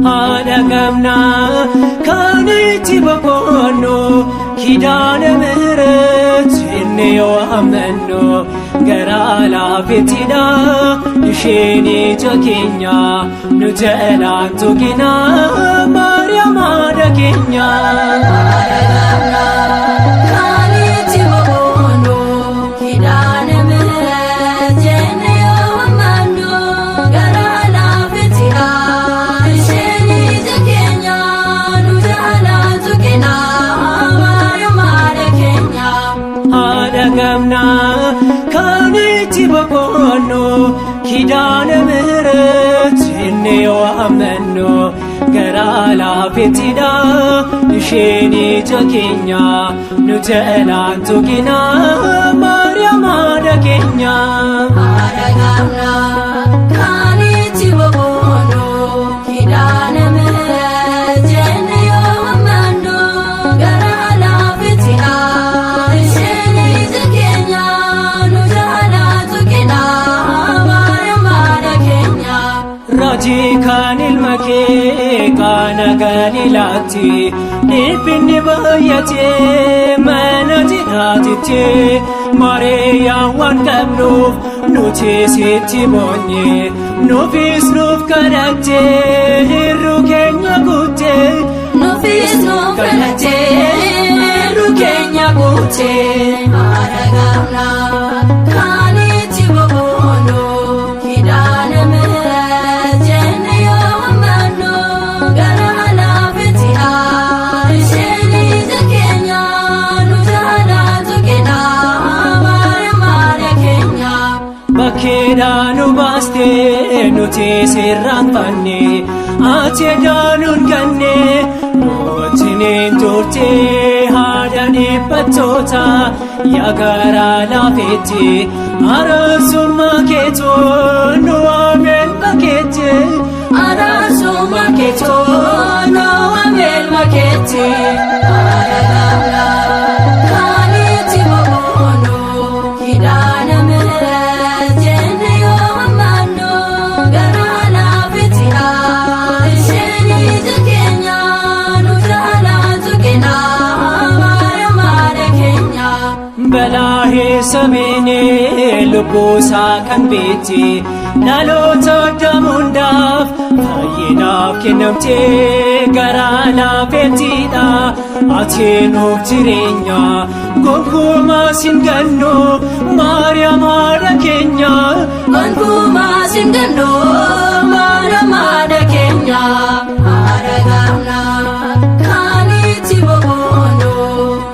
Haadha gamnaa kan itti boqonnu Kidaana ምህረት inni yoo amannu garaa laafettidha isheen ija keenya nu jalaan tuqina Maariyaam haadha keenya. Haadha gamnaa kan itti boqonnu Kidaana ምህረት jenne yoo amannu garaa laafettidha isheen ija keenya nu jalaan tuqina Maariyaam haadha keenya. Haadha gamnaa kan itti boqonnu Kidaana ምህረት inni yoo amannu garaa laafettidha isheen ija keenya nu jalaan tuqina Maariyaam haadha keenya. Haadha gamnaa kan itti boqonnu Kidaana ምህረት jenne yoo amannu garaa laafettidha isheen ija keenya nu jalaan tuqina Maariyaam haadha keenya. Raajii kan ilma kee Qaana Galiilaatti dhiphinni baay'atee mana cidhaatitti Maariyaam waan qabnuuf nuti sitti boonye nuufis nuuf kadhattee hir'uu keenya guuttee Nuufis nuuf kadhattee hir'uu keenya guuttee. Haadha gamnaa kan itti boqonnu Kidaana ምህረት jenne yoo amannu garaa laafettidha isheen ija keenya nu jalaan tuqina Maariyaam haadha keenya. Bakkeedhaa nu baastee nuti sirraanfanne ati edaanuun ganne nuti turte haadha dhiphattoota yaa garaa laafetti araarsummaa keetoo nu waameen bakkeetti Araarsummaa keetoo nu waameen bakkeetti. Haadha gamnaa kan itti boqonnu Kidaana ምህረት jenne yoo amannu garaa laafettidha isheen ija keenya nu jalaan tuqina Maariyaam haadha keenya. Balaa sabeenee lubbuusaa kan beekte dhaloota addaam hundaaf fayyinaaf kennamtee garaa laafettidha ati nuuf jireenya gonkumaa sin gannu Maariyaam haadha keenya. Gonkumaa sin gannu Maariyaam haadha keenya. Haadha gamnaa kan itti boqonnu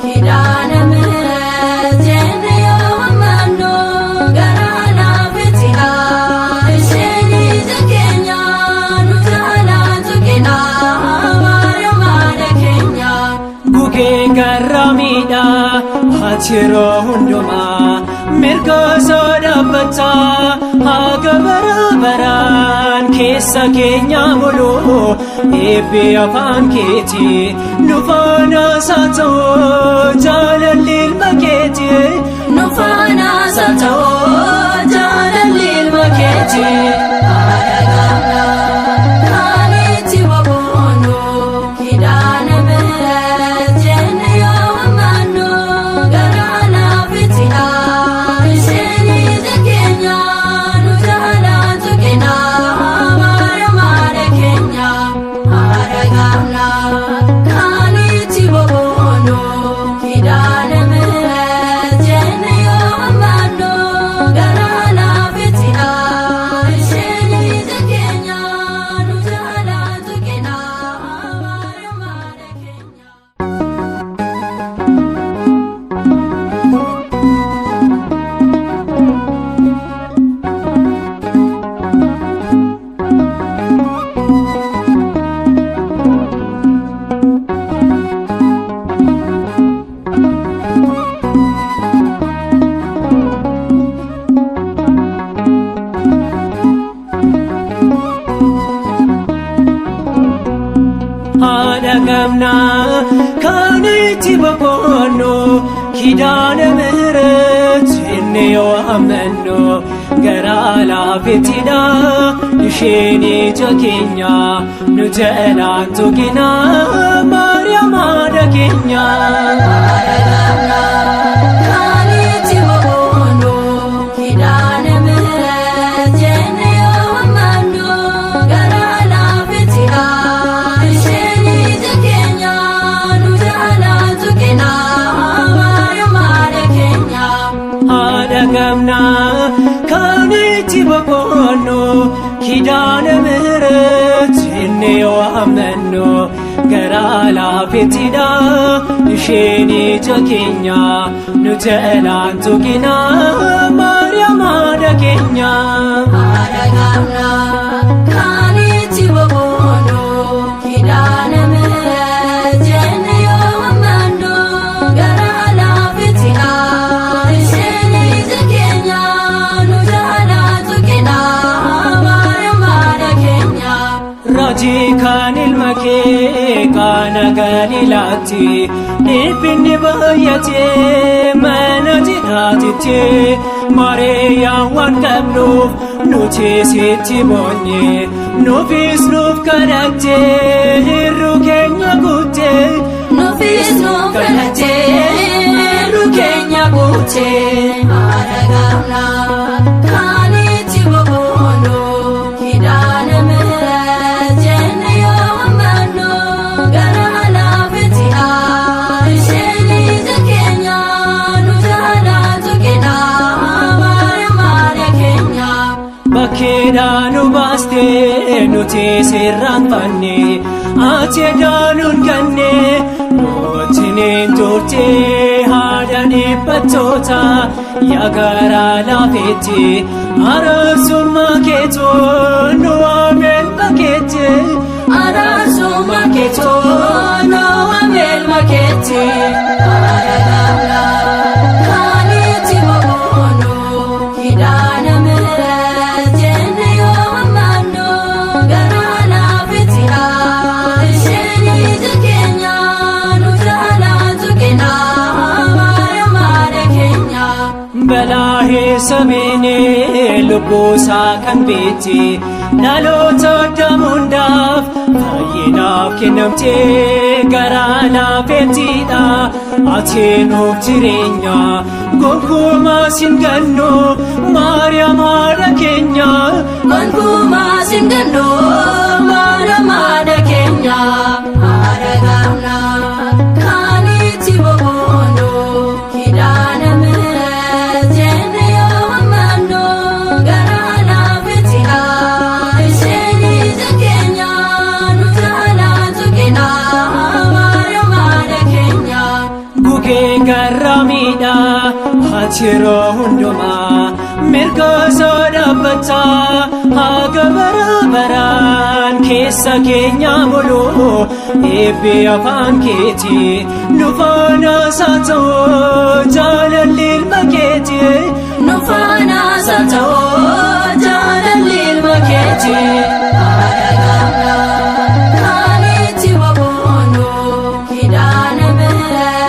Kidaana ምህረት jenne yoo amannu garaa laafettidha isheen ija keenya nu jalaan tuqina Maariyaam haadha keenya. Gugee garraamiidha ati yeroo hundumaa mirga isaa dhaabbataa haga bara baraan keessa keenya bulu eebbi afaan keetii nu faanaas haa ta'u jaalalli ilma keetii Nu faanaas haa ta'u jaalalli ilma keetii. Haadha gamnaa kan itti boqonnu Kidaana ምህረት jenne yoo amannu garaa laafettidha isheen ija keenya nu jalaan tuqina Maariyaam haadha keenya. Haadha gamnaa kan itti boqonnu Kidaana Kan itti boqonnu Kidaana ምህረት jennee yoo amannu garaa laafettidha isheen ija keenya nu jalaan tuqina Maariyaam haadha keenya. Kan itti boqonnu Kidaana ምህረት jennee yoo amannu garaa laafettidha isheen ija keenya nu jalaan tuqina Maariyaam haadha keenya. Haadha qabnaa kan itti boqonnu Kidaana ምህረት jennee yoo amannu garaa laafettidha isheen ija keenya nu jalaan tuqina Maariyaam haadha keenya. Haadha qabnaa kan itti boqonnu Kidaana ምህረት jennee yoo amannu garaa laafettidha isheen ija keenya nu jalaan tuqina Maariyaam haadha keenya. Raajii kan ilma kee Qaana Galiilaatti dhiphinni baay'atee mana cidhaatitti Maariyaam waan qabnuuf nuti sitti boonye nuufis nuuf kadhattee hir'uu keenya guuttee. Nuufis nuuf kadhattee hir'uu keenya guuttee. Haadha qabnaa kan itti boqonnu Kidaana ምህረት jennee yoo amannu garaa laafettidha isheen ija keenya nu jalaan tuqina Maariyaam haadha keenya. Bakkeedhaa nu baastee nuti sirraanfanne ati edaanuun ganne nuti turte haadha dhiphattoota yaa garaa laafetti araarsummaa keetoo nu waameen bakkeetti. Araarsummaa keetoo nu waameen bakkeetti. Haadha qabnaa kan itti boqonnu Kidaana ምህረት jennee yoo amannu garaa laafettidha isheen ija keenya nu jalaan tuqina Maariyaam haadha keenya. Balaahee sabeenee lubbuusaa kan beekte dhaloota addaam hundaaf fayyinaaf kennamtee garaa laafettidha ati nuuf jireenya gonkumaa sin gannu Maariyaam haadha keenya. Gonkumaa sin gannu Maariyaam haadha keenya. Haadha qabnaa kan itti boqonnu Kidaana ምህረት jennee yoo amannu garaa laafettidha isheen ija keenya nu jalaan tuqina Maariyaam haadha keenya. Gugee garraamiidha ati yeroo hundumaa mirga osoo dhaabbataa haga bara baraan keessa keenya bulu eebbi afaan keetii nu faana haa ta'u jaalalli ilma keetii. Nu faana haa ta'u jaalalli ilma keetii. Haadha qabnaa kan itti boqonnu Kidaana ምህረት.